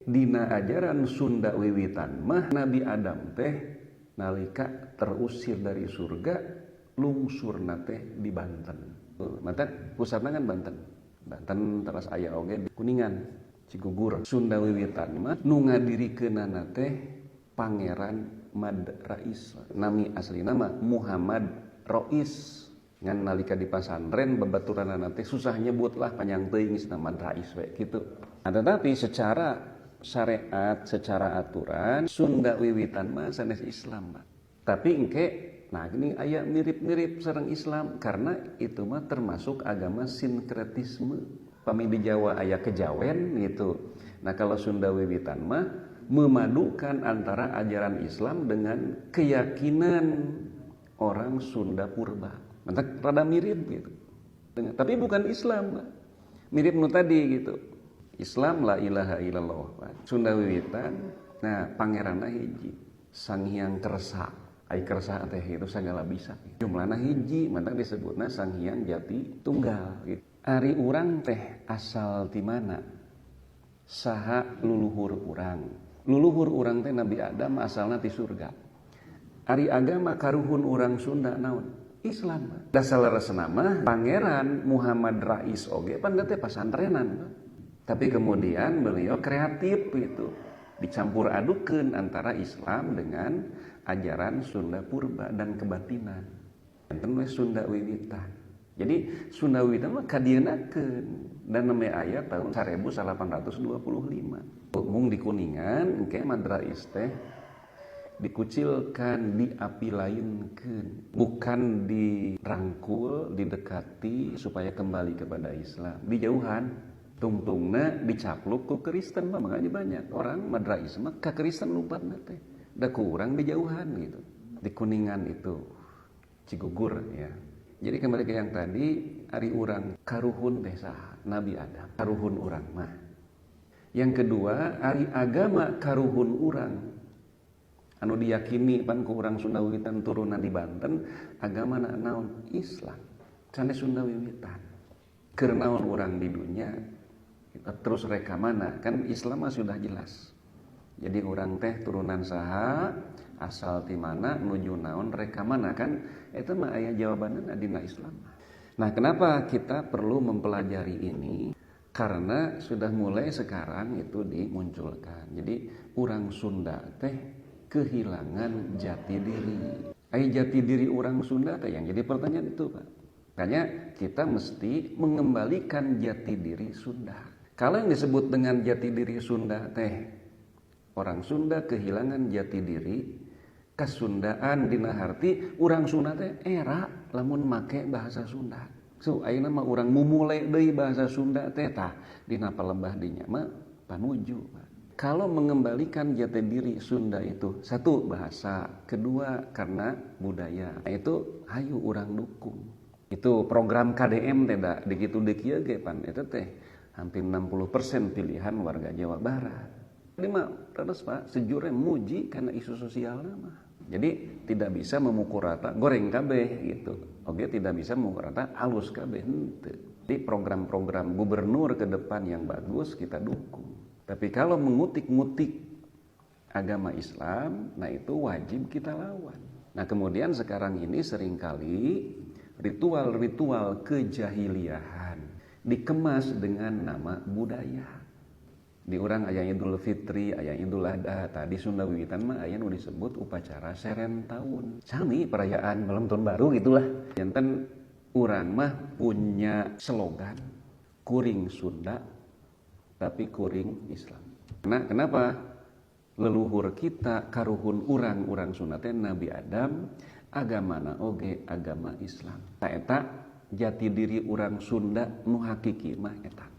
Dina ajaran Sunda Wiwitan mah Nabi Adam teh nalika terusir dari surga, lungsurna teh di Banten. Mata pusatna kan Banten. Banten terus aya oge di Kuningan, Cigugur. Sunda Wiwitan mah nu ngadirikeunana teh Pangeran Mad Rais. Nami aslina mah Muhammad Rois. Ngan nalika di pasantren babaturanana teh susah nyebut lah, panjang teuing, geus Mad Rais we kitu. Nah, tetapi secara syariat, secara aturan Sunda Wiwitan mah sanes Islam, Pak. Tapi engke, nah, ini aya mirip-mirip sareng Islam karena itu mah termasuk agama sinkretisme. Pami di Jawa aya kejawen gitu. Nah, kalau Sunda Wiwitan mah memadukan antara ajaran Islam dengan keyakinan orang Sunda purba. Mantap, rada mirip gitu. Tapi bukan Islam, Pak. Mirip nu tadi gitu. Islam la ilaha illallah, Pak. Sunda Wiwitan, nah, pangeranna hiji, Sang Hyang Kersa. Ai kersa teh itu segala bisa. Jumlahna hiji, mantap disebutna Sang Hyang Jati Tunggal gitu. Ari urang teh asal ti mana? Saha luluhur urang? Luluhur urang teh Nabi Adam, asalna ti surga. Ari agama karuhun urang Sunda naon? Islam. Dasar leresna mah Pangeran Muhammad Rais oge pan teh pasantrenan. Tapi kemudian beliau kreatif gitu. Dicampur adukan antara Islam dengan ajaran Sunda purba dan kebatinan. Enten we Sunda Wiwitan. Jadi Sunda Wiwitan mah kadienakeun dan namanya aya tahun 1825. Mung di Kuningan engke Madrais teh dikucilkan, diapilainkeun, bukan dirangkul, didekati supaya kembali kepada Islam. Dijauhan, tungtungna dicapluk ku Kristen mah, makanya banyak orang Madraisme ke Kristen lompatna teh. Da ku urang dijauhan gitu. Di Kuningan itu, Cigugur ya. Jadi kembali ke yang tadi, ari urang karuhun teh saha? Nabi Adam. Karuhun urang mah. Yang kedua, ari agama karuhun urang anu diyakini pan ku urang Sunda Wiwitan turunan di Banten, agama naon? Islam. Sanes Sunda Wiwitan. Keur naon urang di dunia? Kita terus rek ka mana? Kan Islam mah sudah jelas. Jadi urang teh turunan saha, asal ti mana, nuju naon, rek ka mana, kan itu mah aya jawabanna dina Islam. Nah, kenapa kita perlu mempelajari ini? Karena sudah mulai sekarang itu dimunculkan. Jadi orang Sunda teh kehilangan jati diri. Ai jati diri orang Sunda teh yang jadi pertanyaan itu, Pak. Makanya kita mesti mengembalikan jati diri Sunda. Kalau yang disebut dengan jati diri Sunda teh orang Sunda kehilangan jati diri kesundaan, dina harti urang Sunda teh era lamun make bahasa Sunda. So ayeuna mah urang mumule deui bahasa Sunda teh, tah dina palembah dinya mah panuju, Pak. Kalau mengembalikan jati diri Sunda itu satu bahasa, kedua karena budaya. Nah, itu hayu urang dukung. Itu program KDM teh da dikitu deui ge pan itu teh hampir 60% pilihan warga Jawa Barat. Ini mah terus, Pak, sejujurnya muji karena isu sosial mah. Jadi tidak bisa memukul rata goreng kabeh gitu. Oke, tidak bisa memukul rata alus kabeh henteu. Jadi program-program gubernur ke depan yang bagus kita dukung. Tapi kalau mengutik-ngutik agama Islam, nah, itu wajib kita lawan. Nah, kemudian sekarang ini seringkali ritual-ritual kejahiliahan dikemas dengan nama budaya. Di urang aya Idul Fitri, aya Idul Adha, tadi Sunda Wiwitan mah aya nu disebut upacara seren tahun. Sami perayaan malam tahun baru gitulah. Janten urang mah punya slogan kuring Sunda tapi kuring Islam. Nah, kenapa? Leluhur kita karuhun urang-urang Sunda teh Nabi Adam, agamana oge agama Islam. Ta eta jati diri urang Sunda nu hakiki mah eta.